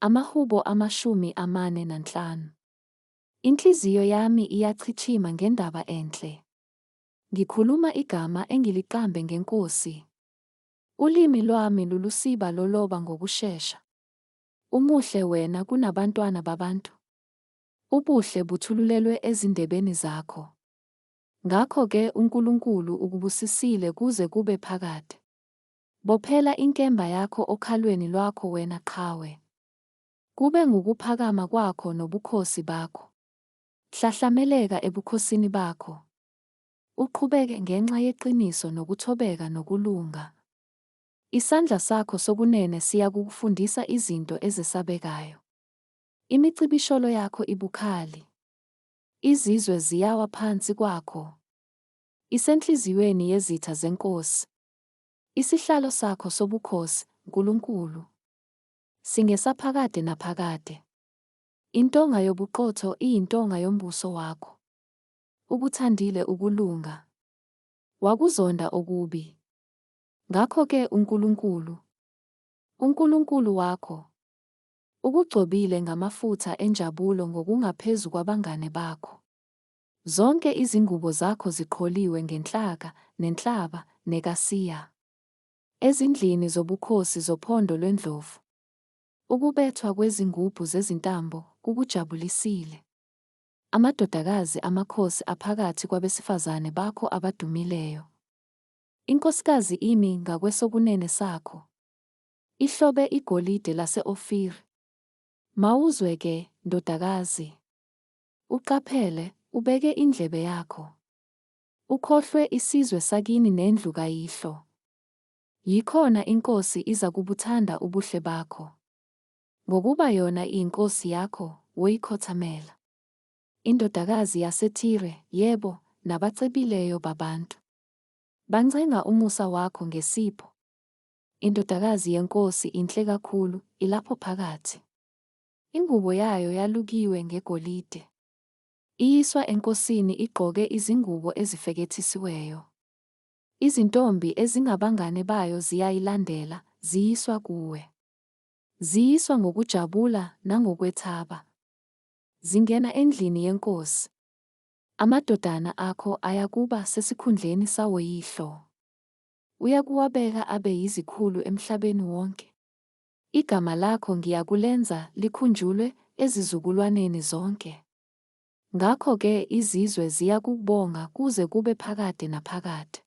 Amahubo 45. Inhliziyo yami iyachichima ngendaba enhle. Ngikhuluma igama engiliqambe ngeNkosi. Ulimi lwami lulusiba loloba ngokushesha. Umuhle wena kunabantwana babantu. Ubuhle buthululelwe ezindebeni zakho. Ngakho-ke uNkulunkulu ukubusisile kuze kube phakade. Bophela inkemba yakho okhalweni lwakho wena qhawe. Kube ngukuphakama kwakho nobukhosi bakho. Hlahlameleka ebukhosini bakho. Uqhubeke ngenxa yeqiniso nokuthobeka nokulunga. Isandla sakho sokunene siyakukufundisa izinto ezesabekayo. Imicibisholo yakho ibukhali. Izizwe ziyawa phansi kwakho. Isenhliziyweni yezitha zeNkosi. Isihlalo sakho sobukhosi, Nkulunkulu, singesaphakade naphakade. Intonga yobuqotho iyintonga yombuso wakho. Ukuthandile ukulunga, wakuzonda okubi. Ngakho-ke uNkulunkulu, uNkulunkulu wakho, ukugcobile ngamafutha enjabulo ngokungaphezu kwabangane bakho. Zonke izingubo zakho ziqholiwe ngenhlaka, nenhlaba, nekasiya. Ezindlini zobukhosi zophondo lwendlovu. Ukubethwa kwezingubhu zezintambo kukujabulisile. Amadodakazi amakhosi aphakathi kwabesifazane bakho abadumileyo. Inkosikazi imi ngakwesokunene sakho. Ihlobe igolide lase-Ofiri. Mawuzwe-ke, ndodakazi. Uqaphele, ubeke indlebe yakho. Ukhohlwe isizwe sakini nendlu kayihlo. Yikhona iNkosi izakubuthanda ubuhle bakho. Ngokuba yona iyinkosi yakho, woyikhothamela. Indodakazi yaseTire, yebo, nabacebileyo babantu. Bancenga umusa wakho ngesipho. Indodakazi yenkosi inhle kakhulu, ilapho phakathi. Ingubo yayo yalukiwe ngegolide. Iyiswa enkosini igqoke izingubo ezifekethisiweyo. Izintombi ezingabangane bayo ziyayilandela, ziyiswa kuwe. Ziyiswa ngokujabula nangokwethaba. Zingena endlini yenkosi. Amadodana akho ayakuba sesikhundleni sawoyihlo. Uyakuwabeka abe yizikhulu emhlabeni wonke. Igama lakho ngiyakulenza likhunjulwe ezizukulwaneni zonke. Ngakho-ke izizwe ziyakukubonga kuze kube phakade naphakade.